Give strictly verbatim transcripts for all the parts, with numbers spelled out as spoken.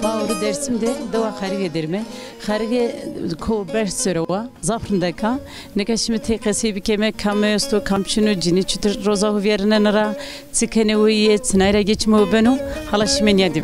Bawro Dêrsim de, dewa Xerîge der ime. Xerîge ko berh sero wa, zaf rindek a. Nika şîme tey qesey bikeme, kam esto, kam çin o, cinî çitur roza xo vîyarneno ra, çi kenê o yê, çinay ra geçîme o beno, hala şîme nîyadî.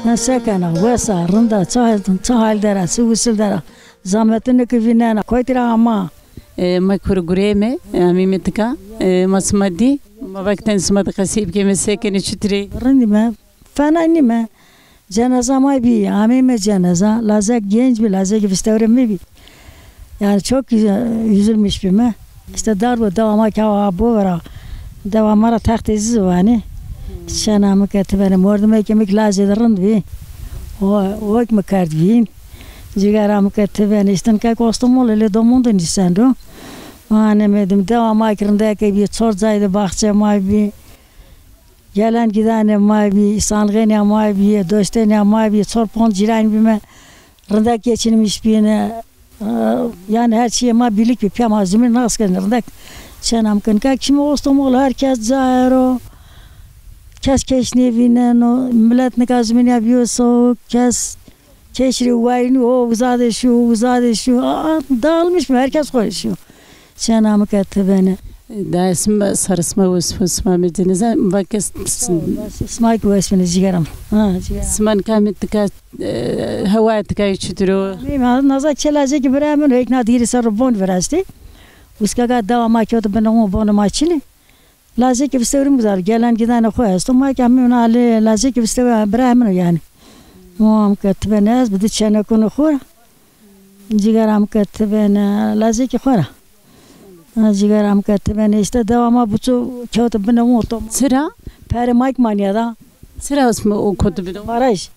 Na se kena, wes a, rind a, ça, ça hal der a, si usul der a. Zametine ki vînena, kotî ra ama. E, ma kuru gureyê me, e, amîme tika, e, ma sima dî, ma vakten sima de qesey bikeme, se kenê, çitur ê? Rind îme, fena nîme. Cenaza ma bî, amîme cenaza, lazek genc bî, lazek vistewrê mi bî. Yani çok üzü-, üzülmüş bîme. İşte darbo dewa ma ke awa bo vera, dewa ma ra Textê Ziz vanê. Çena mi ke ti benê, mordimê ke mi ki lazê de rind bî. O, o ki mi kerd vîn. Cigera mi ke ti benê, îşte nika ki Ostomol lê domon de nîsendo. Hanê medim, dewa ma ki rindeke bî, çor cay de baxçe ma bî. Gelen gidenê ma bî, îsanxênê ma bî, dostênê ma bî, çor ponc cîran bîme. Rindek geçinmiş bîne. E, yani her çîyê ma bîlik bî, pîya ma zimîn nas kenê rindek. Çena mi ke nika ki şîme Ostomol, her kes cayê ro. Kes keş nêvîneno. Milet nika zimînîya bîyo sowuk. Kes keşî rê wayîrnî, o uza de şîyo, o uza de şîyo. Aa, dağılmış mı? Herkes xo rê şîyo. Çena mi ke ti benê. Da sima, sarê sima wes, sima mi cêneza, va ke s-, s-, sima ki wes benê cigera mi. Ha, cigera. Sima nika mi tika, e, hewaya tika çitur o? Mi, ma, naza çê lazekî birayê min o, hêk na di hîrê serr ro bon viraştî. Uskeka dewa ma kewtî binê û bonê ma çinî. Lazekî vistewrê mi guzaru, gelen gidenê xo esto. Ma ke amîme na alê lazekî vistewrê birayê min o yanî. Ma mi ke ti benê, ez bi di çenekunê xo ra. Cigera mi ke ti benê, lazekî xo ra. Ha, cigera mi ke ti benê, îşte dewa ma buçu kewtî binê û otomo. Çira? Perê ma ki ma nîyada. Çira sima o kewtî binê û? Baraj.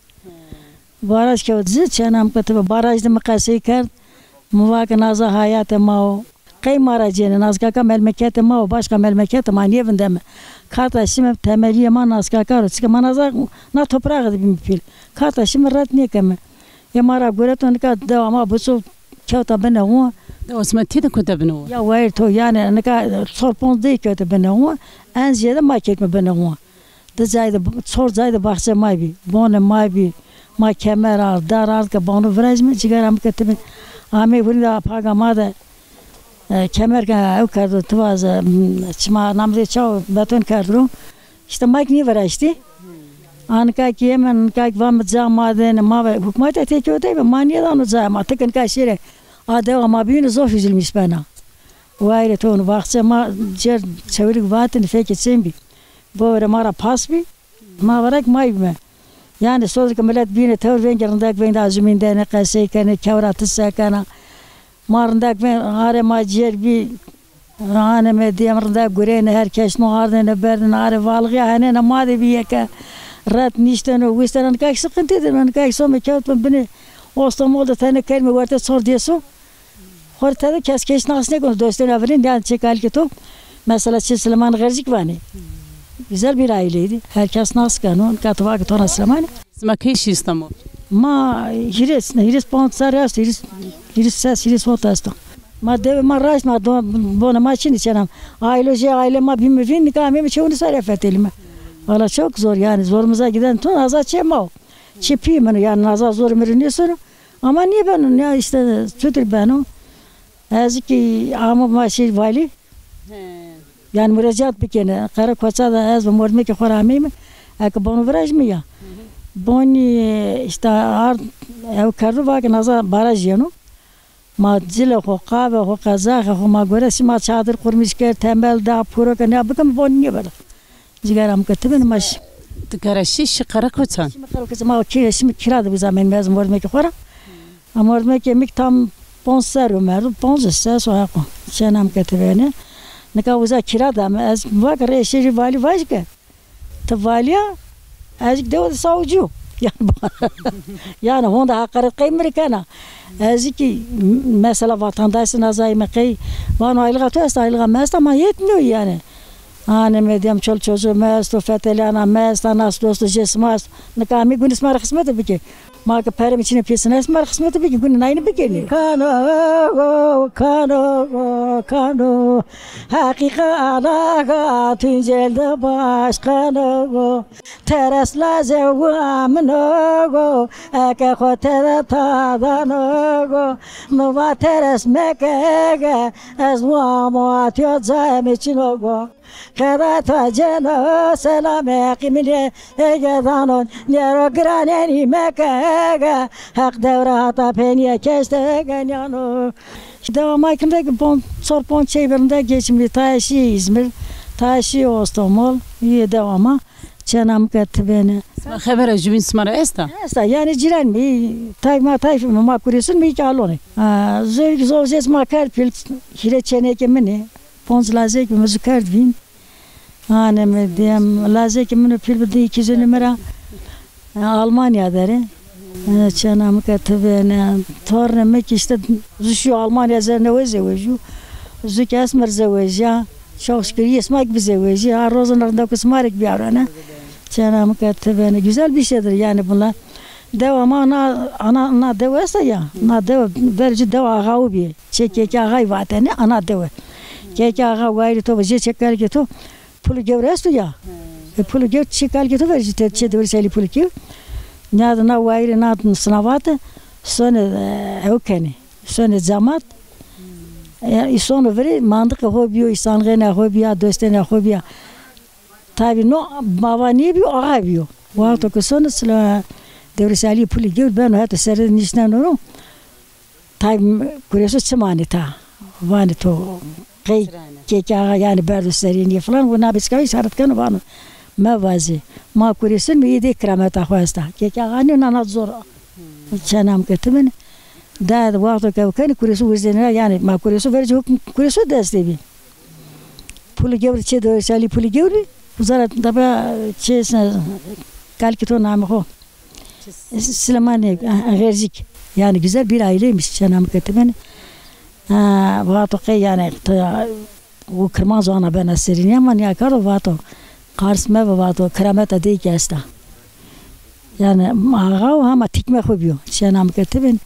Baraj kewt ci, çena mi ke ti be, baraj de mi qesey kerd. Mi va ke naza hayatê ma o. Qey ma ra cênê, naskaka melmeketê ma o, başka melmeketê ma nêvindeme. Karta şîme temelîyê ma naskaka ro. Çike ma naza na topraxî de bîme pîl. Karta şîme ret nêkeme. Ê ma ra gureto, nika dewa ma biço kewta binê û. Dewa sima têde kewta binê û? Ya wayîr to, yanî nika çor ponc dey kewte binê û. En zêde ma kekme binê û. Di cay de, çor cay de baxçe ma bî, bonê ma bî, ma kemer ard, dar ard ke bano virajîme, cigera mi ke ti benê. Amey hurî de paga ma de, e, kemer ke ew kerdo, ti vaze, m, çima namê de çaw beton kerdo. Îşte ma kî nêviraştî. A nika kî yeme, nika kî vame ca ma de ne, ma ve hukmate têkewtey be, ma nêdano cayê ma. Ti ke nika şêrê a dewa ma bîne, zof üzülmüş bena. Wayîrê to, baxçe ma cêr çewilîk vatine, fekê çên bî. Bovere ma ra pas bî. Ma verek may bîme. Yanî sodrî ke milet bîne tewr, vengê rindek veng de azimîndene, qesey kenê, kewra ti se kena. Ma rindek veng, arê ma cêr bî. Hanê me dîyem rindek gurêne, her kes no ardêne berdêne, arê valixîya henêne ma de bîye ke ret nîşteno, wîsteno. Nika kî siqintî de, nika kî some kewtme binê Ostomol de, tenê kerîme werte çor dêso. Xo rê tede kes keş nas nêkeno, dostêna vinî, yanî çê kalikê to. Mesela çê Silêman Xercik vanê. Güzel bir aileydi. Her kes nas keno. Nika ti va ke to na Silêmanî. Sima key şî Îstanbul? Ma hîrês, hîrês ponc serrî esto, hîrês, hîrês ses, hîrês hot esto. Ma dewê ma raşt, ma do, bonê ma çinî, çena mi. Aile, jê aile ma bîme vîn, nika ameyme çê winî serre fetelîme. Valla çok zor yani, zorumuza giden to, naza çê ma o. Çê pîyê min o, yanî naza zorê mi rê nêsono. Ama nêbeno, ya îşte çutir beno. Ez kî amo ma şî valî. He. Yanî muracaat bikene. Qerekoça de ez bi mordemekê xo ra ameyme. Eke bono virajîme ya. Bonî îşte ard ew kerdo, va ke naza baraj yeno. Ma cilê xo, qavê xo, qezaxê xo ma gore şî, ma çadir qurmîş kerd, temel da, puro ke nîya bikeme, bonî nêbeno. Cigera mi ke ti bîne ma şî. Ti kara şî, şî Qerekoçan? Şîme Qerekoçan, ma kî-, şîme kîra de uza ameyme ez mordemekê xo ra. A mordemekê mi kî tam ponc serr o merdo, ponc ses o heqo. Çêna mi ke ti bîne. Nika uza kîra de ame, ez va ke rê şêrî valî vaj ke. Ti valî ya, ez kî dewe de savcî yo. Yanî, yanî honde heqaret qey mi rê kena. Ez kî mesela vatandaş nazayîme qey, vano aylığa to esta, aylığa mi esta, ama yetmiyor yanî. Haneme diyem, çol çocuğu mi esto, fetelana mi esta, nas dostu jê sima esto. Nika amî gunî sima rê xizmete bikê. Ma ke perê mi çinê pêsine, sima rê xizmete bikê, gunî nayîne bikênî. Kano, kano, kano. Heqîqe alaga Tuncel de başkano. Teres lazê wa min o, eke xo tede tadano. Mi va teres meke, ez wa mo atiyo cayê mi çin o. Qeda to ceno selamê heqî mi nê ege dano, nêro giranenî meke, heq dewra hata penîye keşte genîyano. Dewa ma kinde ki pon-, çor ponc çey verinde geçimli, tayê şî Îzmir, tayê şî Ostomol, yê dewa ma, çêna mi ke ti bêne. Sima xebera jubîn sima ra esta? Esta, yanî cîran mi, tay ma, tay ma kuresun mi ki alonê. Ha, zor ki zor zes ma kerd pîl, hîrê çênekê min ê. Ponc lazekî mi zu kerd vîn. Haneme diyem, lazekî min o pîl bi di îkîzunî mi ra, e, Almanya der ê. E, çêna mi ke ti bêne. Tornê mi kî îşte zu şîyo Almanya, ez ê newe zewejîyo. Zu kî Esmer zewejîya. Çok şükür, yê sima kî bizewejî. Ha, rozin rindek o sima rê kî bîyarone. Çêna mi ke ti bêne. Güzel bir şeydir yani bunlar. Dewa ma na, ana, na dewe esta ya. Na dewe, vercî dewa Axawu bîye. Çê Kekê Axayî vatene, ana dewe. Kekê Axa wayîrê to, jê çê kalikê to, pulî gewr esto ya. E, pulî gewr çê kalikê to vercî te, çê dewrî selî pulî gewr. Nîya de na wayîrê na sinavate, sonê, e, ew kenê. Sonê camat. E, î sono virê, mandiqê xo bîyo, îsanxêna xo bîya, dostêna xo bîya. Tabî no bava nêbîyo, axa bîyo. Wexto ke sono sila dewrêsalîyê pulî gewr beno, heto serre de nişteno ro. Tabî kureso çi manê ta? Vanê to qey Kekê Axa yanî berdo serênîye filan, wina bêçika îşaret keno vano mevazê. Ma kuresun mi, îdê kirameta xo esta. Kekê Axa nîyo, na na zor. Çêna mi ke ti bêne. Daye de wexto ke ew kenê kuresu wirzêne ra, yanî ma kuresu vercî hukm kuresu destê bî. Pulî gewr çê dewrêsalî pulî gewr bî. Uza ra daba çê se-, kalikê to namê xo. Silêmanî, e, e, Xercîk. Yanî güzel bir aileymiş, çêna mi ke ti bêne. Ha, vato qey yanî, ta-, o kirmanc ana bena serînî ama nîya kardo vato. Qars mebe vato, kirameta dey kî esta. Yanî axa o hema tîkme xo bîyo. Çêna mi ke ti bêne.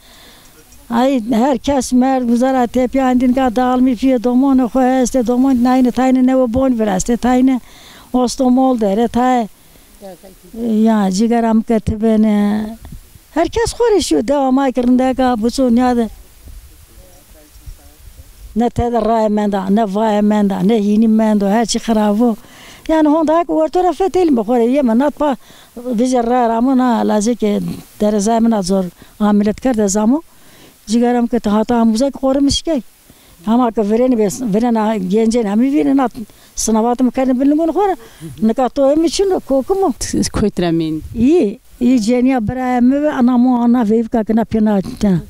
Ay, her kes merd uza ra tepîya endî nika dağılmış bîye, domonê xo estê, domon nayîne tayîne newe bon virastê, tayîne Ostomol der ê, tayê. Ya, cîgera mi ke ti bêne. Her kes xo rê şîyo, dewa ma kî rindek a, biço nîya de. Ne tede raye menda, ne vaye menda, ne hînî mendo, her çî xirab o. Yanî honde ha ke werto ra fetelîme xo rê, yeme nat pa vijê raye ra amo na lazekê derezayê min a zor amilet kerd ez amo. Cîgera mi ke ti hata amo uza kî qorê mi şikey. Hema ke virênî bê, virêna gencên hemî vînê na sinavatê mi kerdê bin lingonê xo ra. Nika to ê mi çin o, kokim o. Kotî ra mîn? Î, î cenîya birayê mi ve, ana mo ana veyvika ke na pêna tena.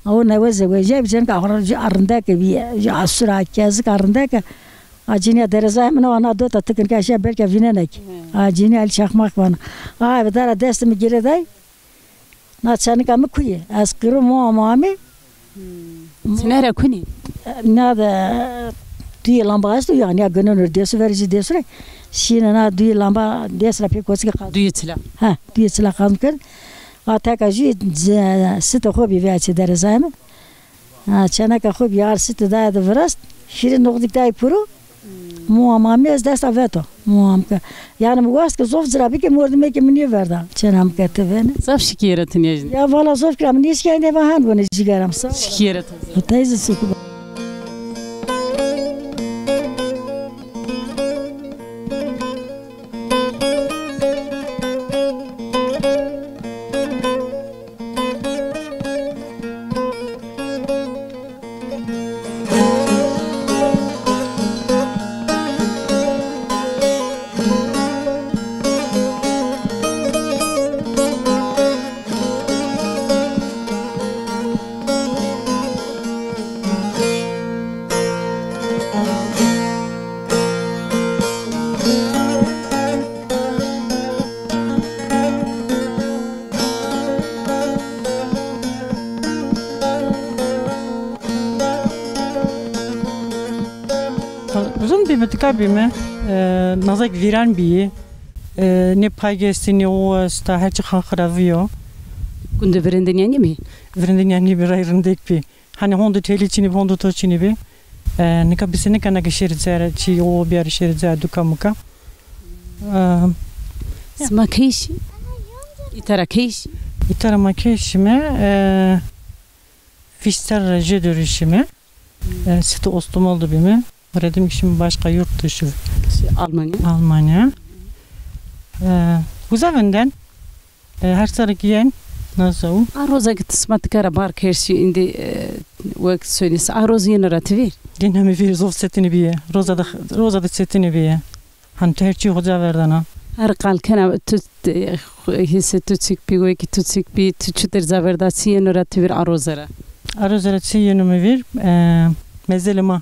O newe zewejîya, bi cenika xo ra rindeke bîye. Asura, kezika rindeke. A cinîya derezayê min o, ana dota tikin ke eşya belka vînena kî. A cinîya Elî Çakmak vana. A eve dara destê mi girê day. Na çenika mi kuye. Ez qîro mo amo amê. Tine ra kunî? Na de duyê lamba esto ya, nîya gineno dêsu verê jî dêsu rê. Şîne na duyê lamba dês ra pê koçike qaz. Duyê çila. Ha, duyê çila qazm kerd. A teka jû sitê xo bî veya çê derezayê mi. Ha, çeneka xo bî ar sitê daye de virast. Hîrê noqdîk daye puro. Mo amo amê ez desta veto. Muam ke. Yani mi wast ke zof ci ra bike mordimê ke mi nêverda. Çena mi ke ti vene. Zaf şikîye ra ti nêjnî. Ya vala zof kira mi nêşkîye, nê va hend vone cîgeram sa. Şikîye ra ti. Teyze suku. Rind bîme, tika bîme. E, nazek vîran bîyî. E, nê payge estî, nê o esta, her çî xan xiravî yo. Gunde virênde nîya nîbî? Virênde nîya nîbî, ray rindek bî. Hani honde telî çinî bî, honde to çinî bî. E, nika bise nika nake şêrî cera, çî o biyarî şêrî cera duka muka. E, sima key şî? Îta ra key şî? Îta ra ma key şîme? E, vîst serre jê dewrî şîme. E, sitê Ostomol de bîme. Redim şîme başka yurt dışı. Şey, Almanya. Almanya. E, uza vinden. E, her serre ki yen, nasıl? A roza ki ti sima tika ra bar kerşî, îndî, e, wek sonîs. A roz yeno ra ti vîr? Yeno mi vîr, zof çetinî bîye. Roza de, roza de çetinî bîye. Hani tu her çî xoca verdana. Her qal kena tu, e, hîsê tu çik bî, wekî tu çik bî, tu çutir ca verda, çi yeno ra ti vîr a roze ra? A roze ra çi yeno mi vîr? E, mezelê ma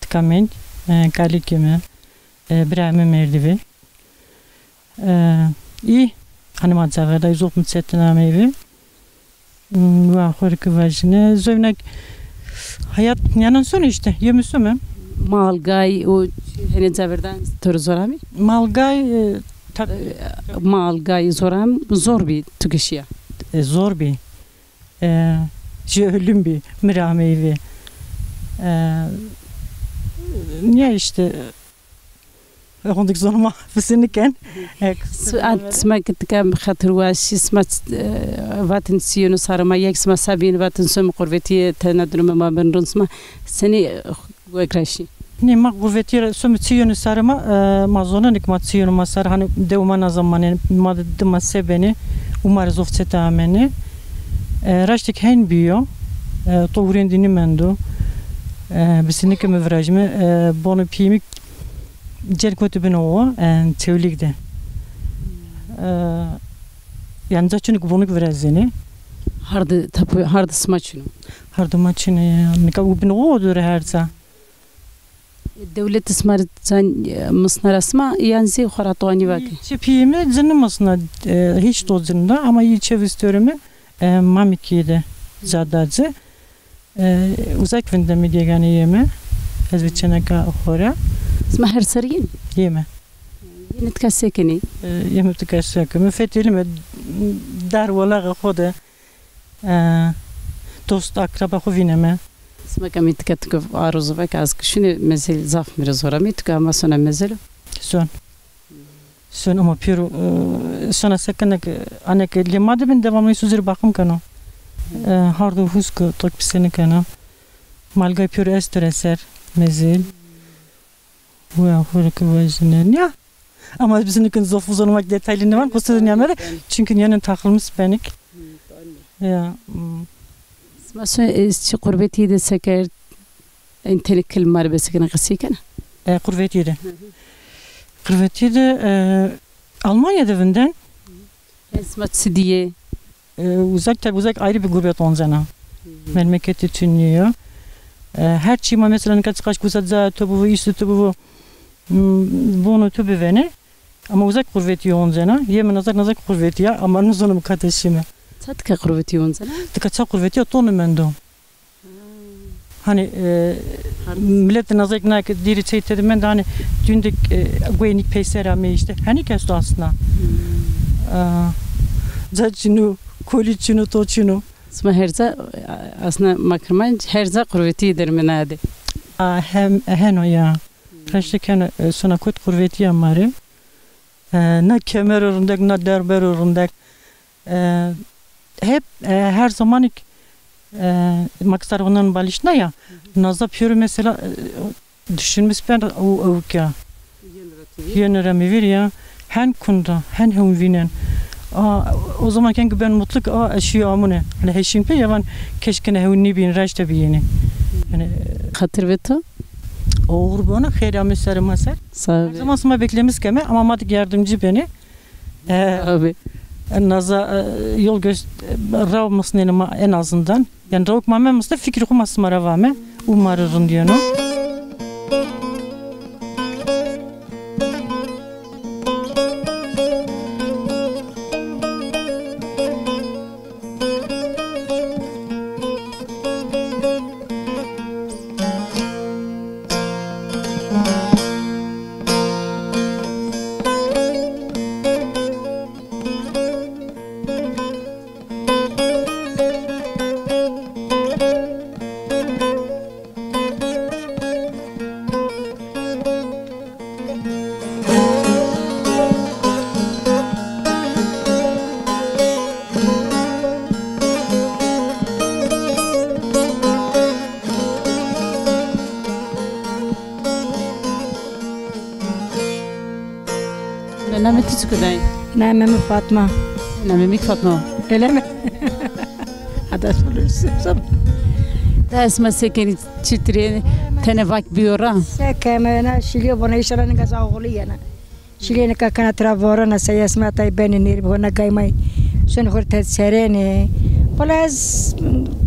tika mend, e, kalikê mi, e, birayê mi merdî vî. E, î, hani ma ca verda, î zof mi çetin amey vî. Hmm, wa xo rê ki vajîne. Zewnek hayat yanan son işte. Yemi sume. Malgay o hene caverdan toro zor amî? Malgay, e, tab- E, malgay zor am, zor bî tu kişîya. E, zor bî. E, ji ölüm bî. Mi ra ameyî vî. E, niye işte, Hondik zonê ma visi niken. Suat sima ki tika xatirwaşî, sima, e, vatin sî yeno sarê ma, yek sima sabîn vatin some qurvetîye, tena durume ma bin rûn sima. Senî, e, wek ra şî? Nê, ma qurvetîye some çi yeno sarê ma, e, ma zonenê ke ma çi yeno ma sar, hani dew ma na zamanê, ma de dima se benê, û ma rê zof çete amenê. E, raştik hen bîyo, e, to hurêndî nîmendo. E, bisinike mi virajime, e, bono pîyê mi Cêr kotî bin o, e, Çewlîg de. E, yanî ca çinî ke bonûk virazenî. Hardi tapu, hardi sima çin o? Hardi ma çin o ya. Nika u bin o dore her ca. Dewlet sima rê can, e, misna ra sima, yan zî xo ra toanî vake? Çi pîyê mi cin nimisna, e, hîç to cin da, ama yî çev û storê mi, e, Mamikîye de ca da ci. E, uzak vinde mi gegane yeme. Ez bi çeneka xora. Sima her ser yeme? Yeme. Yeme tika se kenî? E, yeme tika se kenî. Mi fetelîme dar welaxê xo de, e, dost akraba xo vîneme. Sima ke mi tika tika arozo vake, az ki şune mezel zaf mi rê zor amê, tika ama sona mezelo? Son. Son ama pêro, e, sona se kena ke, ane ke lê ma de bin, devamlı su zir bakım keno. E, hard û hûs ke tok pise nikeno. Malgay pêro est ra ser, mezil. Wea xo rê ke vajîne. Ya. Ama biz nikin zof zonê ma ke detaylı nîvan, xo se nîyamede. Çünkü nîyanên taxilmis benik. Ya. Hmm. Sima so, e, çi qurbetî de se kerd? En tenê kilm ma rê besekena, qesey kena. E, qurvetîye de. Hı hı. Qurvetîye de, e, Almanya de vinden. Hı. En sima çi dîye? E, uzak, tabi uzak ayrı bir gurbet oncena. Hı hı. Memleketi çin nîyo. E, her çî ma mesela nika çiqaş gusa ca to bivo, îşte to bivo, m, bono to bivene. Ama uzak qurvetîye oncena. Yeme nazak nazak qurvetîye ya, ama nizonime kate şîme. Ça tika qurvetîye oncena? Tika ça qurvetîye ya, to nimendo. Hani, e, millet nazek na ke dîrî çey tedi mend, hani dündik, e, gueynik peyser amey işte. Hani kes to aslında. Hmm. E, ca çino, kolî çino, to çino. Sima her ca, e, aslında makirman her ca qurvetî dermenade. A, hem, heno ya. Reşte keno, e, sona kot qurvetîya ma rê. E, na kemero rindek, na derbero rindek. E, hep, e, her zamanik, e, ma ki sar vînen balîşna ya. Naza pêro mesela, e, düşünmüş ben o ewka. Yenira mi vîr ya. Hen kunda, hen hewn vînen. A, o zaman ken ki ben mutlu ki, a, ez şîyo amune. Hani heşîn pê ya van keşke ne hewn nîbîn, reşte bîyêne. Yani, xatir ve to? Oğur bona, xeyr ame ser ma ser. Sağ ol. Her zaman sima beklemiş keme ama ma dik yardımcı beni. E, abi. Naza, e, yol göz, e, raw mısneni ma en azından. Yani rawk ma me mısne fikri xu ma sima ra vame. U ma rê rind yeno. Namê tu çik o dayê? Namê mi Fatma. Namê mi Fatma. Öyle mi? Ada soruyorsun. Da esma sekenî çitirê tene vak biyo ra. Sekeme na şilîyo bona, inşallah ninga za oğlu yena. Şilîyo nika kana tira vorana, se esma tay beni nêrî bona gaymay. Son xor te sereni. Wala ez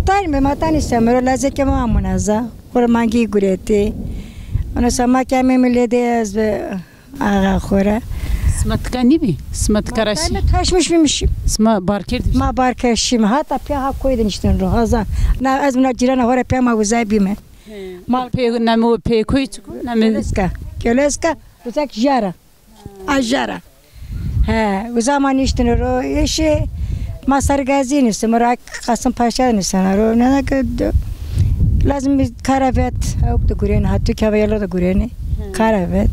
tanî me, ma tanî semero, lazeke ma amuna za. Xor mangi guretî. Ona sa ma keme mi lede ez be. Axa xo ra. Sima tika nîbî? Sima tika ra şî? Ma taşmış bîmişim. Sima barker dî? Ma barker şîm. Hata pîya ha koy de niştin ro. Haza. Na ez mina cîrana xo ra pîya ma uzay bîme. He. Ma pê, namê o pê koy çik o? Namê Köleska. Köleska. Uzak jara. Ajara. He, uza ma niştine ro, eşi ma Sarıgazi niştine ro, Kasımpaşa niştine ro. Ne ki lazım bir karavet, avuk da gureni, ha, Türkiye Hava Yolu da gureni. Hı. Karavet.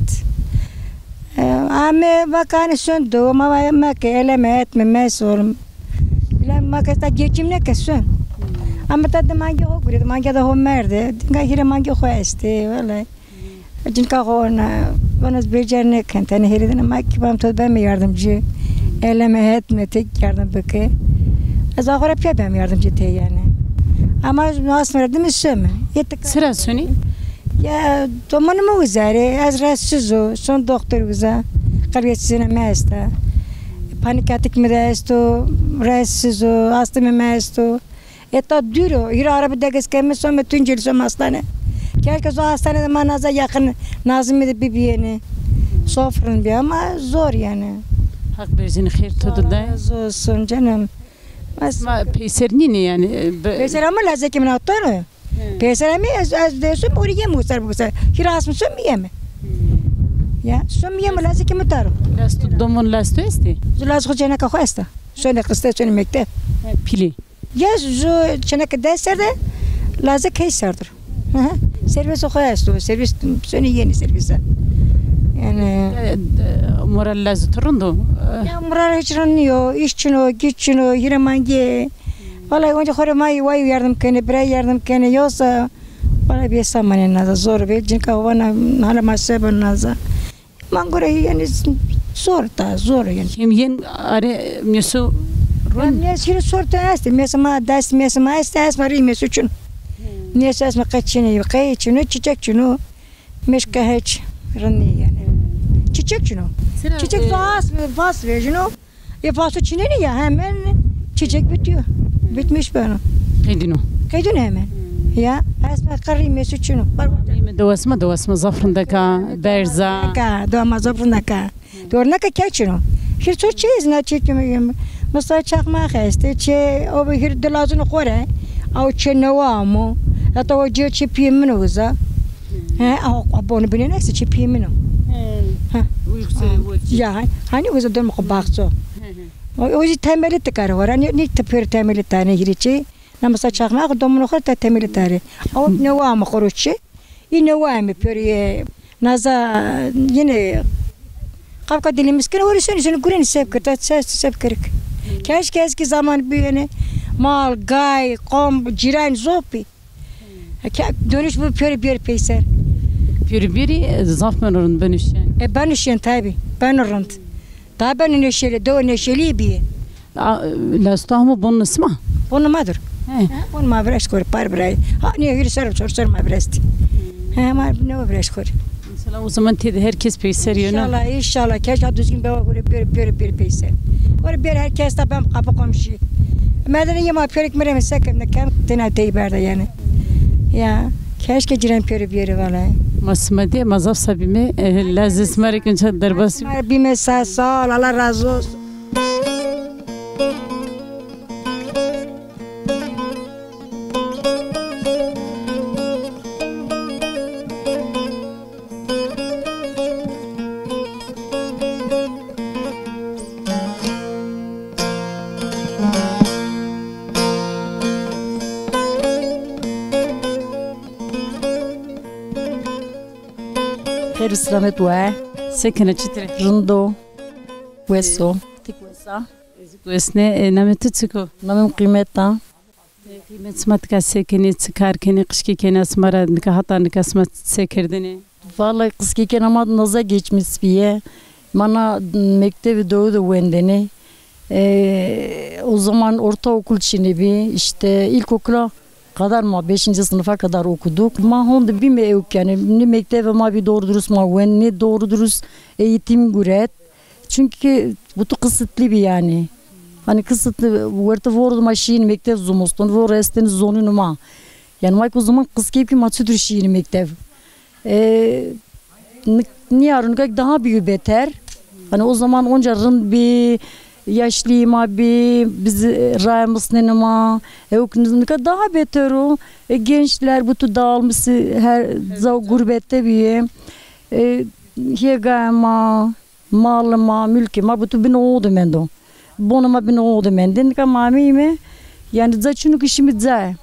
E, ame bak hani son do, ma, ma ke eleme etme, mes oğlum. Lan ma ke ta geçim ne ke son. Ama ta de mangi ho gure, mangi da ho merde. Dinga hire mangi ho este, vallahi. Cinka xo na, vana ez becer nêken, tenê hêrê dina ma kî bam to beme yardımcı. Eleme hetme tek yardım bike. Ez axo ra pîya bem yardımcı tey yani. Ama asmara dimi söme. Çira sonî? Ya, domanê mi uzerê, ez rahatsız o, son doktor uza. Qelbê çizêna mi esta. Panik atak mi de esto, rahatsız o, astımê mi esto. Eta dûr o. Hîrê araba degis keme some Tunceli, some hastane. Keşke zo hastane de ma naza yakın Nazımî de bibiyeni. Sofrin bi ama zor yani. Haq berzinî xêr to de dayê. Allah razı olsun canım. Ma peyser nînê yani. Peyser ama lazekê min atano. Peyser ama ez, ez de som orî yeme ser bu ser. Hîrê asmî som yeme. Ya, som yeme lazekê mi taro. Lastu, domon lastu estê? Zu laz xo ceneka xo esta. Sonê qiste, sonê mekteb. Pîlê. Ya zu çeneke dest ser de, lazê key serdir. Hı hı. Servis xo esto, servis, sönü yeni servise. Yani. E, e, moral lazê tu rind o? Ya moral hiç rind nîyo, iş çin o, güç çin o, hîrê mangi. Vallahi onca xo rê ma way yardım kenê, bira yardım kenê, yoksa vallahi bêsa manê naza, zor be. Cinka vana hala ma seba naza. Ma gore yani zor ta, zor yani. Hem yen are meso ron. Mes hîrê sor ta estê. Mes ma dest, mes ma estê, ez ma rî meso çin. Mes ez ma qe çinê, qe çin o, çiçek çin o. Meşke hiç rind nî yani. Çiçek çin o. Çiçek e, vas, vas vejino. E, fasu çineni ya hemen çiçek bitiyor. Bitmiş bana. Qedino. Qedino hemen. Ya, esma qarî mesu çino. Bak. Dewasma, dewasma zaf rindeka, berza. Ka, dewama zaf rindeka. Dorneka keçino. Hir ço çiz na çekimi. Mesela çakmak este, çe o bir hir dilazını kore. Au çe newa amo. Hatta o çe çe piyemino uza. He, au abonu bine neyse çe piyemino. He. Ha. Ya, hani uza dönme ko bakso. O, o jî temelî tikare wara. Nî, nî ti pêro temelî tane hîrê çi. Na mesela çakmak domuno xo te temelî tare. Aw newa mi xo ro çi. Î newa mi pêro yê Naza yine kapka dilimiz kine, orası seni, seni guren sep kırta, ses sep kırık. Keşke eski zaman büyüyene mal, gay, kom, ciran, zopi. Ke-, dönüş bu peri bir peyser. Peri biri, e, zaf ben rind benişen. E, benişen tabi, ben rind. Daha ben neşeli, do neşeli bir. A, lasta hamo bon nisma? Bon madır. He. Bon ma biraz kor, par bray. Ha, ne hür ser, sor, sor ma biraz. He, ma ne biraz kor. Mesela o zaman tedi herkes peyser yönü. İnşallah, inşallah. Keşke düzgün beva göre bir, bir, bir peyser. Böyle bir herkes de ben kapı komşu. Medeni yema pörük mire mi sekim ne kem tena tey berde yani. Ya, keşke ciren pörü bir yeri vallahi. Ma sima de, ma zaf sabime, e, lazis ma rekin ça derbas. Bime sağ, sağ ol, Allah razı olsun. Xêr û selamet we. Sekine çitre? Rindo. Weso. Tik wesa. Ezik wesne, e, namê tu çik o? Namê mi Qîmet a. E, Qîmet, sima tika se kenê, çi kar kenê, qişkî kenê, sima ra nika hata nika sima se kerdene? Vallahi qişkî kena ma naza geçmiş bîye. Ma na mektebî dewe de wendene. E, o zaman ortaokul çinê bî. İşte ilkokula kadar ma beşinci sınıfa kadar okuduk. Ma honde bîme ewk yani. Ne mektebe ma bî doğru dürüst ma wend, ne doğru dürüst eğitim guret. Çünkü bu tu kısıtlı bir yani. Hani kısıtlı, wertê voro de ma şîyîn mekteb, zimiston voro estên zonûnê ma. Yani ma ku ziman qis keyf ki ma çitur şîyîn mekteb. E, ni-, niyarun kak daha büyük beter. Hani o zaman onca rind bi, yaşlî ma bi, biz, e, raya misnenê ma. E, o nika daha beter o. E, gençler bu tu dağılmış, her za gurbette bîye. E, hêgaya ma, malê ma, mülkê ma, bu tu bin o de mendo. Bonê ma bin o de mendê. Nika ma ameyîme, yani ca çinu ki şîme caye.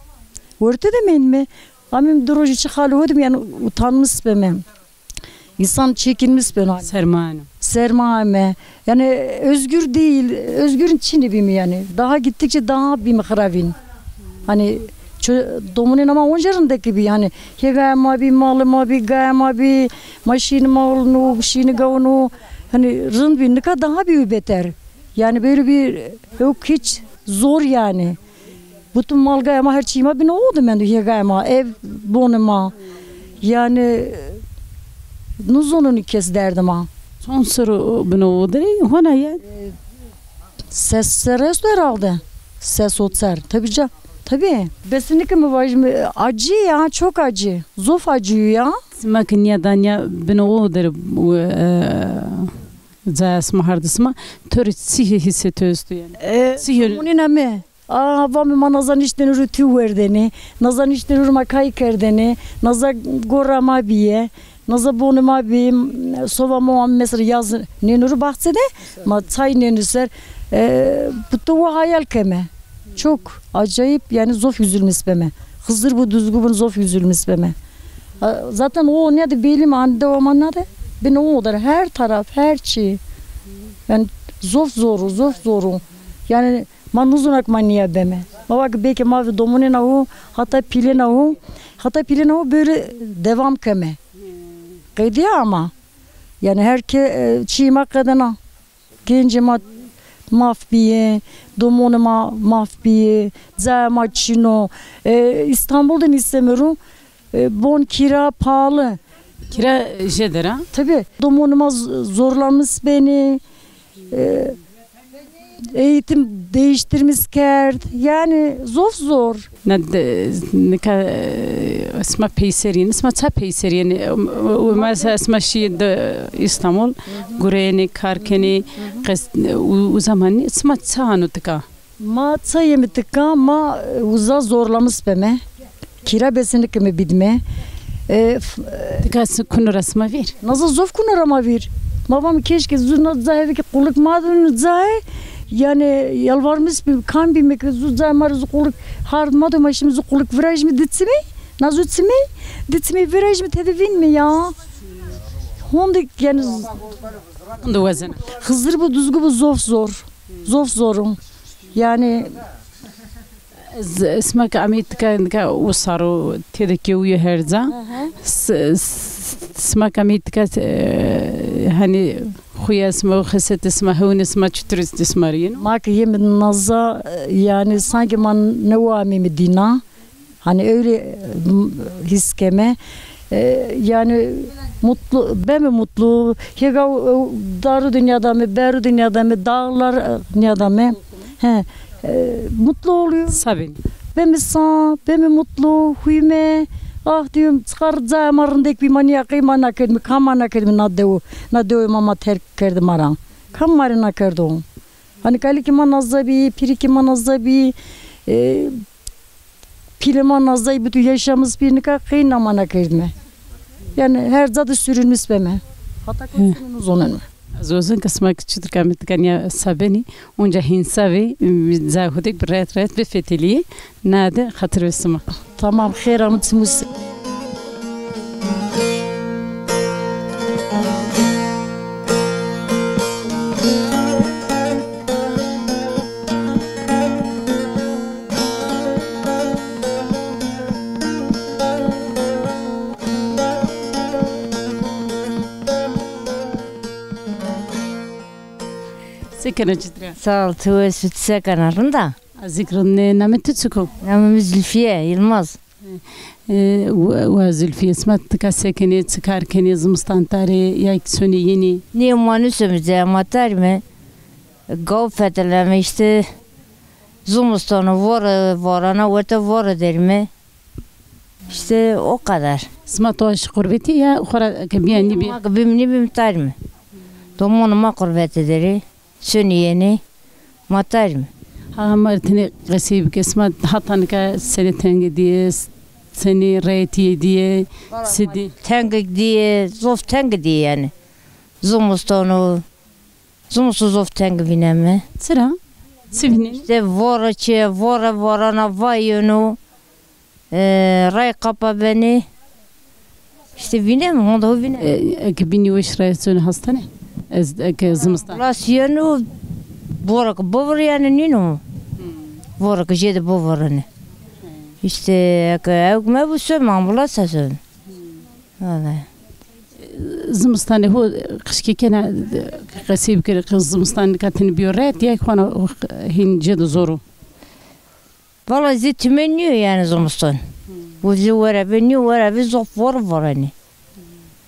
Wertê de mendîme. Ameyîme di rojî çi xalê ho de, yani utanmiş beme. İnsan çekinmiş beno. Sermayeno. Sermayeme. Yani özgür değil. Özgürün çinî bîme yani. Daha gittikçe daha bîme xiravîn. Hani ço-, domonê ma onca rindekî bî yani. Hêgaya ma bî, malê ma bî, gaya ma bî, ma şînî malûnû, şînî gawûnû. Hani rind bî, nika daha bî beter. Yani böyle bir yok hiç zor yani. Bütün malgaya ma her çî ma bîne o de mendo, hêgaya ma, ev, bonê ma. Yani nizonûn kes derdê ma. Çond serr o bîne o de, hona ya? Ses serr esto herhalde. Ses otser. Tabii ca-, tabii. Besinlik mi vajîme, acı ya, çok acı. Zof acı ya. Sima ki nîya da nîya bîne o de, e, caya sima, hardê sima, to rê çi hî-, hîsê to esto yani? E, çi yön- Munîna mi? A, vame ma naza niştêne ru tî werdenê, naza niştêne ru ma kay kerdêne, naza gorra ma bîye, naza bonê ma bî, sova ma mesela yaz nêne ru bahçede, ma çay nêne ser, e, bu to wa hayal keme. Çok acayip yani, zof üzülmüş beme. Xizir bu, Duzgu bu, zof üzülmüş beme. A, zaten o ne de belli mi, ande o ma ne de, bîne o der, her taraf, her çi. Yani zof zoru, zof zoru. Yani ma nizûna ke ma nîya beme. Ma va ke belki ma ve domonêna ho, hata pîlêna ho, hata pîlêna ho böyle devam keme. Qedîya ama. Yani her ke, e, çî ma qedena. Gencê ma maf bîye, domonê ma maf bîye, cayê ma çin o. E, İstanbul de nîseme ru, e, bon kira pahalı. Kira jêder a? Tabii. Domonê ma z-, zorlamis benê. E, eğitim değiştirmiş kerd. Yani zof zor. Na de, nika, e, sima peyser yenê, sima ça peyser yenê? E, e, e, mesela sima şî de İstanbul, gureyenê, kar kenê, qes-, u-, uza manê, sima ça ano tika? Ma ça yeme tika, ma, e, uza zorlamis beme. Kira besenike mi bidme. E, f-, e, tika si kuno ra sima vîr? Naza zof kuno ra ma vîr. Ma vam keşke zu na cayê ki qulik ma dun cayê. Yani yalvarmis bi, kam bîme ki zu cayê ma rê zu qulik hard ma do, ma şîme zu qulik virajîme di çimey. Na zu çimey, di çimey virajîme tede vînme ya. Honde yani z- Honde wezena. Xizir bu, Duzgu bu, zof zor. Zof zor o. Yani z- sima ke ameyî tika, nika usar o, têde kewî yo herca. Hı hı. S- s- sima ke ameyî tika, e, hani xuya sima û xesetê sima, hewnê sima çitur estê sima rê yeno? Ma ke yeme naza, e, yani sanki ma newa ameyme dîna. Hani öyle, e, m- his keme. E, yani mutlu, beme mutlu. Hega, e, daru dünyada me, beru dünyada me, dağlar, e, dünyada me. He, e, mutlu oluyor. Sa benî. Beme sa, beme mutlu, huyme. Ah diyorum, çıkar ca ma rindek bî, ma nîya qey ma nakerdime, kam ma nakerdime na dewo. Na dewo ma ma terk kerdi ma ra. Kam ma rê nakerdo? Hani kalikê ma naza bî, pîrikê ma naza bî, e, pîlê ma naza bî, tu yaşamız bî, nika qey na ma nakerdime. Yani her ca de sürülmüş beme. Hata ke sürülmüş zonenme. Ez wazon ke sima ke çitur ke ameyî tika nîya sa benî, onca hîn sa vî, ca hudek bi rehet rehet bifetelîyê, na de xatir ve sima. Tamam, xêr amit, simus. Se kena, çitur a? Sağ ol, tu wes bî, tu se kena, rind a? Ez zî rind, namê tu çik o? Namê mi Zülfiye Yılmaz. E, wa, wa Zülfiye, sima tika se kenê, çi kar kenê, zimistan tarê, ya ki sonê yenê? Nê, ma nuseme, caya ma tarîme. Gaw fetelneme, işte zimistan o, vore, varana werte vore derîme. İşte o kadar. Sima to şi qurbetî ya xora ke bîya nîbî? Ma ke bîm nîbîm tarîme. Domonê ma qurbetî der ê. Sonê yenê, ma tarîme. Ha, ma rê tenê qesey bike, sima hata nika senê tenge dîye, senê reyetîye dîye, sidî? Tenge dîye, zof tenge dîye yani. Zimistan o, zimistan zof tenge vîneme. Çira? Çi vînenê? İşte vore çi, vore varana va yeno. E, ray qapa benê. İşte vîneme, honde ho vîneme. E, eke bînî weş ray sonê hastanê? Ez, eke zimistan. Ambulans yeno, vore ke bivore yani nîno. Vore ke jêde bivorenê. İşte eke ewk mebo some, ambulans a some. Vallahi. Zimistanê ho qijkê kena, qesey bikerê, qe zimistan nika tenê bîyo rehet, ya ki xona hîn cêde zor o? Valla zî tîme nîyo yani zimistan. Û zî were ve nîyo, were ve zof vore vorenê.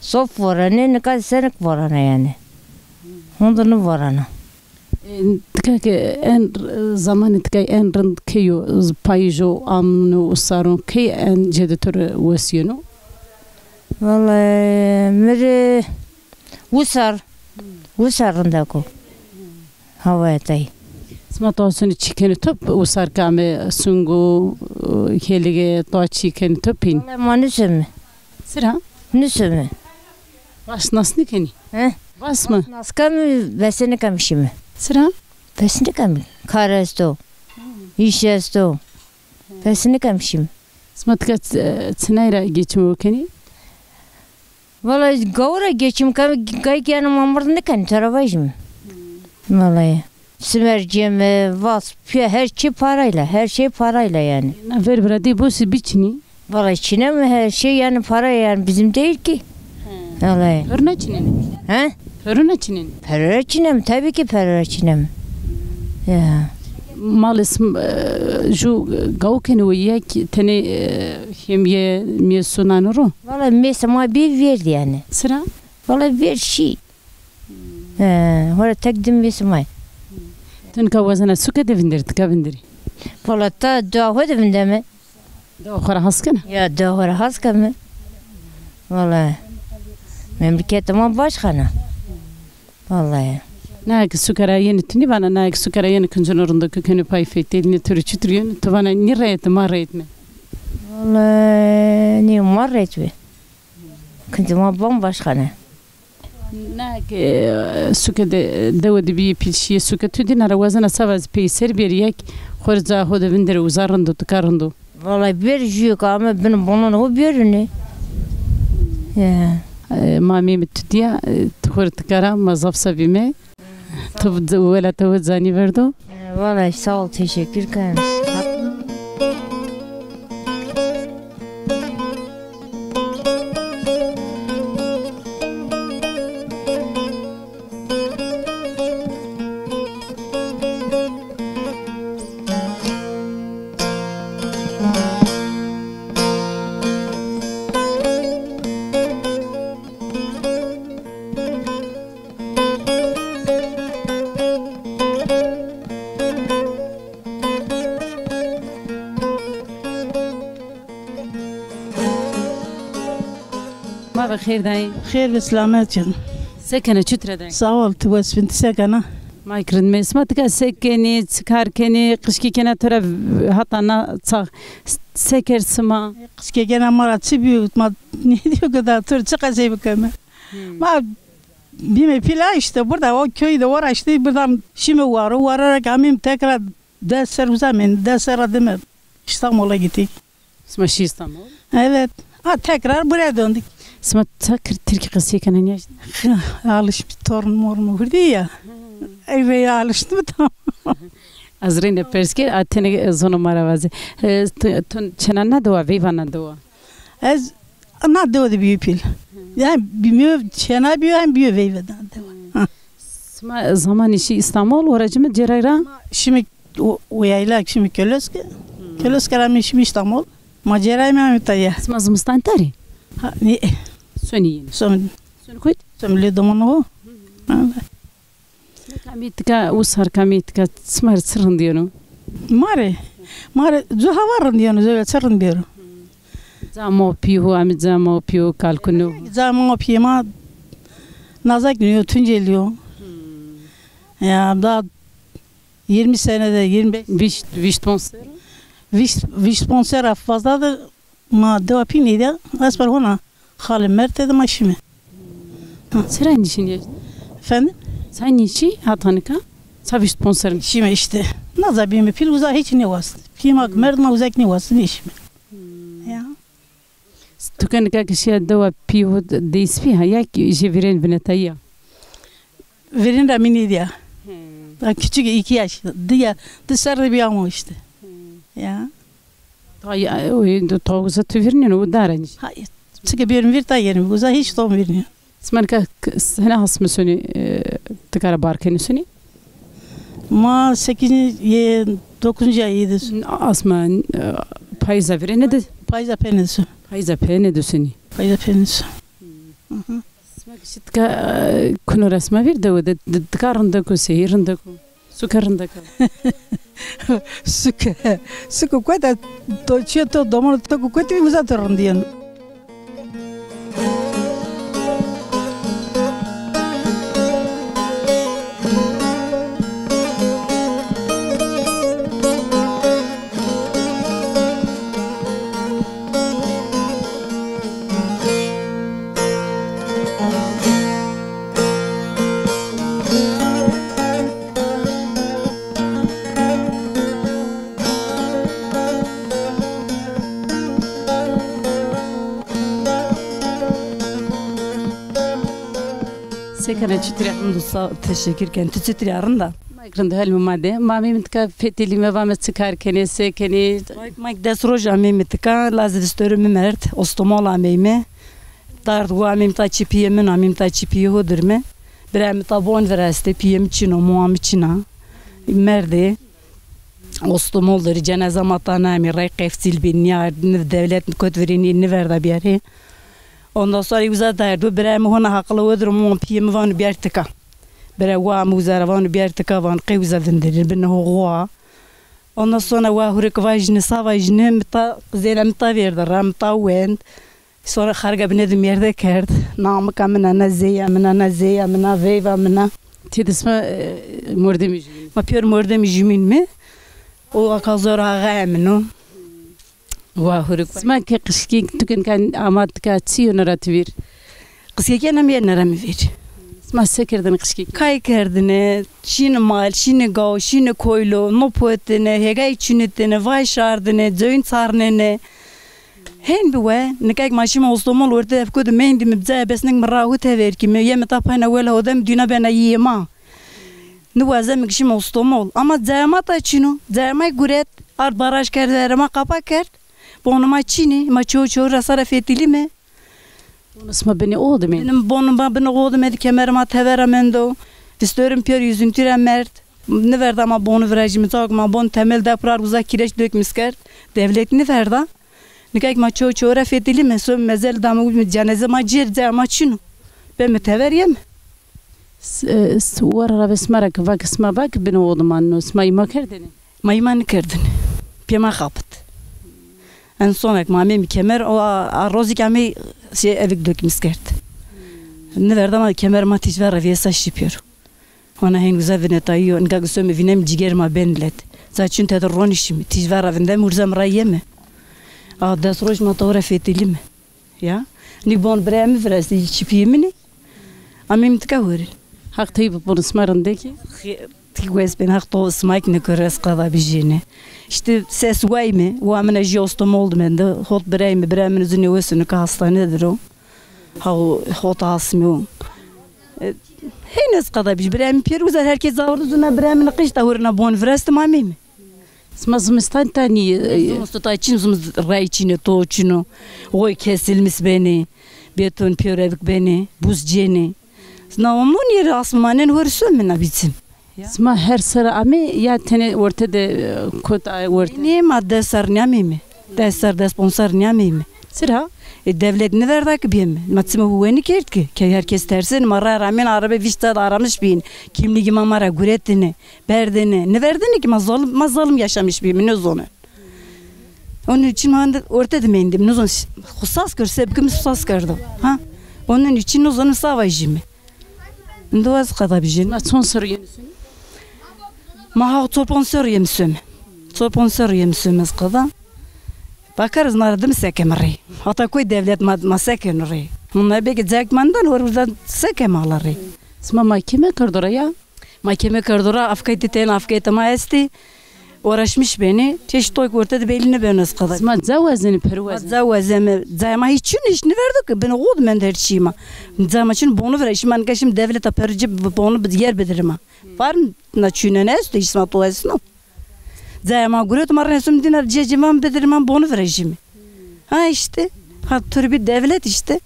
Zof vorenê, nika senik vorena yani. Honde nêvorena. E, tika ke en r-, zamanê tika en rind key o, z-, payij o, amno, usaron, key en cêde to rê wes yeno? Valla mi rê usar, usar rindek o. Hawaya tayê. Sima to sonê çi kenê top, usar ke ame, sung o, hêlige, to çi kenê top hîn? Wele ma nusome. Çira? Nusome. Vas nas nêkenî? He? Vas mi? Nas keme, vese nêkeme şîme. Çira? Vese nêkeme. Kar esto. Îş esto. Vese nêkeme şîme. Sima tika ç-, çinay ra geçim o kenî? Wela gaw ra geçim keme, gay ke yanî ma mird nêkenî, to ra vajîme. Wela. Simer cême, vas, pîya, her çî parayla, her şey parayla yani. Na ver bira dê bosî biçinî? Wela çineme, her şey yani para yani bizim değil ki. Wela. Pêro na çinenî? He? Pêro na çinenî? Pêro ra çinem, tabii ki pêro ra çinem. Ya. Malê sim, e, ju gaw kenê o, yek tenê, e, hêmîye, mêsu nano ro? Valla mêsê ma bî vêrdî yani. Çira? Valla vêrd şî. He, hora tek dim mêsê ma yê. Ti nika wazena suke de vinderî, tika vinderî? Valla ta dewa xo de vindeme. Dewa xo ra has kena? Ya, dewa xo ra has keme. Valla. Memleketê ma başka na. Vallahi. Na ki suke ra yenî, ti nîvana, na ki suke ra yenî kincino rindo ke kenê pay feytê, nê to rê çitur yeno, ti vana nî reyet, ma reyet me. Vallahi nê ma reyet be. Kincê ma bambaşka ne. Na ki, e, suke de, dewe de bîyê pîl şîyê suke, tu dîna ra wazena seba zî peyser bêrî, yek xo rê ca xo de vinderê, uza rind o, tika rind o. Vallahi bêr jûyê ke ame bin bonon ho bêrune. Ya. E, ma Mehmet tu diya, e, tu xo rê tikara, ma zaf se bîme. Tu welata we zanî verdo. E, vallahi sağ ol, teşekkür ederim. Ma ve xêr dayê. Xêr ve selamet can. Se kena, çitur a dayê? Sağ ol, ti wes bin, ti se kena? Ma kî rind me. Sima tika se kenî, çi kar kenî, qijkê kena to ra hata na çax se kerd sima? Qijkê kena ma ra çi bîyo, ma nêdîyo ke da to rê çi qesey bikeme. Hmm. Ma bîme pîl a, îşte burada o köyde uğraştı, buradan şîme waro, waro ra kî amîm tekrar des serr uza mend, des serr ra dime İstanbul'a gittik. Sima şî İstanbul? Evet. Ha, tekrar buraya döndük. Sima ça kir Tirkî qesey kena, nîya? Alışmış, torun morun hurdî ya. Hmm. Ey ve alıştım, tamam. Ez reyna pers kir, a tenê zono ma ra vaze. E, tu, tu çêna na dewa, veyva na dewa? Ez na dewa de bîyo pîl. Hmm. Yani bîyo, çêna bîyo, hem bîyo veyva de dewa. Hmm. Ha. Sima zamanî şî İstanbul, ora ci mi cêray ra? Şîme o, o yayla, şîme Kölöske. Hmm. Kölöske ra mi şîme İstanbul. Ma cêray mi amî ta ya. Sima zimistan tarî? Ha, nê. Sonî yîn? Son. Sonî kuyt? Son lê domono. Hmm. Ha. Sima kamî tika, usar kamî tika, sima rê çi rind yeno? Ma rê? Ma rê cu hava rind yeno, zewê çi rind bêro. Ca ma pî ho, amî ca ma pî ho, kalkunu. Ca ma pî ma Nazak niyo, Tunceli yo. Hmm. Ya da yirmi senede, yirmi beş. Vîşt, vîşt ponc serr? Vîşt, vîşt ponc serr ra fazla de ma dewa pî nêdîya, esper hona xalê merdê de ma şîme. Hı. Çira nîşî nêşî? Efendim? Çay nîşî hata nika? Ça vîşt ponc serr? Şîme îşte. Naza bîme pîl, uza hiç nêwast. Pî ma, merd ma uza kî nêwast, nêşîme. Hmm. Ya. Tu ke nika ke şîya dewa pî ho de, deyspî ha, ya kî jê vîrên vinetayî ya? Vîrên ra mi nêdîya. Hmm. Daha küçük, iki yaş. Di ya, di serre bî amo îşte. Hmm. Ya. Ta ya, o, to uza tu vîrnîno, o dara nîş. Hayır. Çike bîyerîm vîr, ta yerim. Uza hiç to vîrnîyo. Sima nika k-, hene asme sonî, e, tika ra bar kenî sonî? Ma sekizinci, e, dokuzuncu ay de. Asme, e, payîza vîrêne de? Payîza pêne de. Payîza pêne de sonî. Payîza pêne de. Hı hı. Sima kî şî tika, e, kuno ra sima vîr dewe de, de, tika rindek o, seyî rindek o. Suke rindek a. Suke. Suke kota to çiyo to domono to ku kotî uza to rindî yeno. Se kena, çitur a? Hamdolsun, teşekkür ken. Tu çitur a, rind a? Ma kî rind, helmê ma de. Ma ameyme tika fetelîme, vame çi kar kenê, se kenê. Ma kî, ma kî des roj ameyme tika, lazê distoro mi merd, Ostomol ameyme. Dard wa ameyme ta çê pîyê min, ameyme ta çê pîyê ho dirme. Birayê mi ta bon virestê, pîyê mi çin o, moa mi çin a. Merdê. Ostomol der, ceneza ma ta nêamê, rey qefzîl bî, nîya, niv dewlet kot virênî, nîverda bîyarê. Ondan sonra uza derdo, birayê mi hona haqile o dir, moa pîyê mi vano bîyar tika. Bira wa mi uza ra vano bîyar tika, van qey uza vinderî, binê ho xo a. Ondan sonra wa hurê kî vajîne, sa vajîne, mi ta, qizêna mi ta vêrde ra, mi ta wend. Sonra xarga binê de mêrde kerd. Na amika min a, na zêya min a, na zêya min a, veyva min a. Ti de sima, e, mordemî jumîn? Ma pêro mordemî jumîn mi. O aka zor axayê min o. Wa huruk. Sima ke qijkek, tu ke nika ama tika, çi yeno ra ti vîr? Qijkekê na mi yeno ra mi vîr. Sima se kerdêne qijkekî? Kay kerdêne, şîne mal, şîne gaw, şîne koylo, no potêne, hêgay çinitêne, vay şardêne, cewin çarnêne. Hên bi we, nika ke ma şîme Ostomol, orte epko de mendîme, bi cayê bes nik mi ra hu tever kîme, yeme ta payna wela hode mi dîna bena yê ma. Niwazeme ke şîme Ostomol. Ama cayê ma ta çin o. Cayê ma guret. Ard baraj kerd, verê ma qapa kerd. Bonê ma çin ê. Ma çew çew ra sara fetilîme. Bonê sima binê o dime? Binê, bonê ma binê o dime de, kemerê ma tevera mendo. Vîst ewro pêro, üzüntü ra merd. Niverda ma bonî virajîme, çawa ke ma bon temel de pir ard uza kîreç dökmüş kerd. Devlet niverda. Nika ke ma çew çew ra fetilîme, some mezele dame, cenazê ma cêr, cayê ma çin o. Beme tever yeme. S-, e, s-, wara ra ve sima ra ke va ke sima va ke binê o dime, no sima îma kerdêne? Ma îma nêkerdêne. Pê ma xapit. En sona ke ma ameyme kemer, o a, a rozî ke amey şey, evik dökmüş kerd. Niverda ma kemer, ma tîj ver ra vêsa şî pêro. Hona hên uza vinetayî yo, nika ke some vîneme cîgerê ma benê let. Ca çin tede ronîşîme, tîj ver ra vindeme, urzeme ra yeme. A des roj ma to ra fetilîme. Ya. Nî bon birayê mi virastî, çipîyê min ê. Ameyme tika hore. Haq tey bi bonê sima rindekî. Ti wes bên, Haq to sima kî nêkero, ez qeda bijêne. Îşte ses wayme, wa min a jî Ostomol de mende, hot birayê mi, birayê mi zî nêwesenê ke hastane de ro. Ha, hot asmî o. E, hên ez qeda bij, birayê mi pêro uza, herkes ca ordo zûna, birayê mi niqîş ta hore na bon virastî, ma ameyme. Sima zimistan ta nîyê? Zimistan ta çin, zimis ray çin ê, to çin o. Oy kesilmiş benê. Beton pêro evik benê. Buz cênê. Na omnon yeri asmanên hori some na biçim. Ya. Sima her serre amê ya tenê orte de, e, kot a orte? Nê, ma des serr nêameyme. Des serr, des ponc serr nêameyme. Çira? E, devlet nêverda ke bîyeme. Ma çima huwe nêkerd ke. Ke herkes tersenê, ma ray ra amên, arebe vîst ca de aramiş bîyên. Kimlîgê ma ma ra guretêne, berdêne. Nêverdêne ke ma zalim, ma zalim yaşamış bîyeme, nêzonê. Onun için ma ende orte de mendîme. Nêzon xo sas kerd, sebikê mi sas kerdo. Ha? Onun için nêzon se vajîme. Ndo ez qeda bijîne. Ma çond serr o yenê some? Ma ha ço ponc serr o yenê some. Ço ponc serr o yenê some ez qeda. Bakarız na ra dime se keme rê. Hata koy devlet ma, ma se keno rê. Hona bê ke cayê ke ma nêdano, hor uza se keme ala rê. Sima makeme kerdo ra ya? Makeme kerdo ra, afkaytê tenê, afkaytê ma estê. Uğraşmış benê, çeşit toy orte de belli nêbeno ez qeda. Sima ca wazenê, pir wazenê? Ma ca wazeme, cayê ma hiç çin, hiç nêverdo ke, binê o dime mend her çîyê ma. Cayê ma çin, bonî vira, şîme nika şîme devleta pir cî bonî bi yer bidirîme. Var mı? Na çîyêne esto, hiç sima to esno. Cayê ma guret, ma rê nesum dîna cê cê ma bidirîme, bonî virajîme. Ha işte. Ha, to rê bî devlet işte.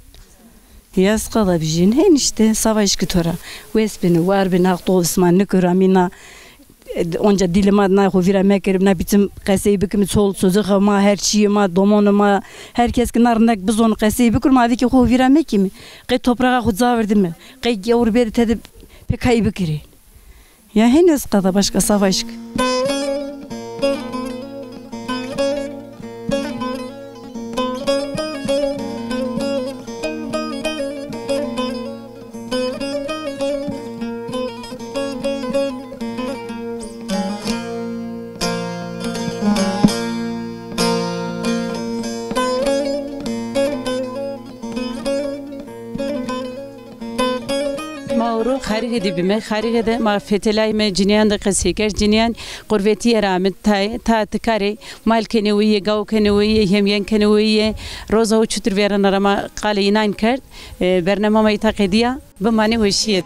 Ya ez qeda bijîne, hên işte, se vajî ke to ra. Wes bêne, war bêne, Haq to sima nêkero, amîna. E, onca dîlê ma na xo vîra mekerîme, na biçim qesey bikîme, çol çocuxa ma, her çîyê ma, domonê ma, her kes ke na rindek bizonê qesey bikero, ma vî ke xo vîra mekîme. Qey topraxa xo ca verdîme, qey gewr bêrê tede pê kay bikirê. Ya hên ez qeda, başka se vajî ke. Ma ewro Xarîge de bîme. Xarîge de ma fetelayme, cinîyan de qesey kerd. Cinîyan qurvetîye ra ame tayê, ta tikar ê, mal kenê weyîye, gaw kenê weyîye, hemyen kenê weyîye. Roza ho çitur vêrena ra ma qalê înan kerd. E, bernama ma îta qedîya. Bimanê weşîye de.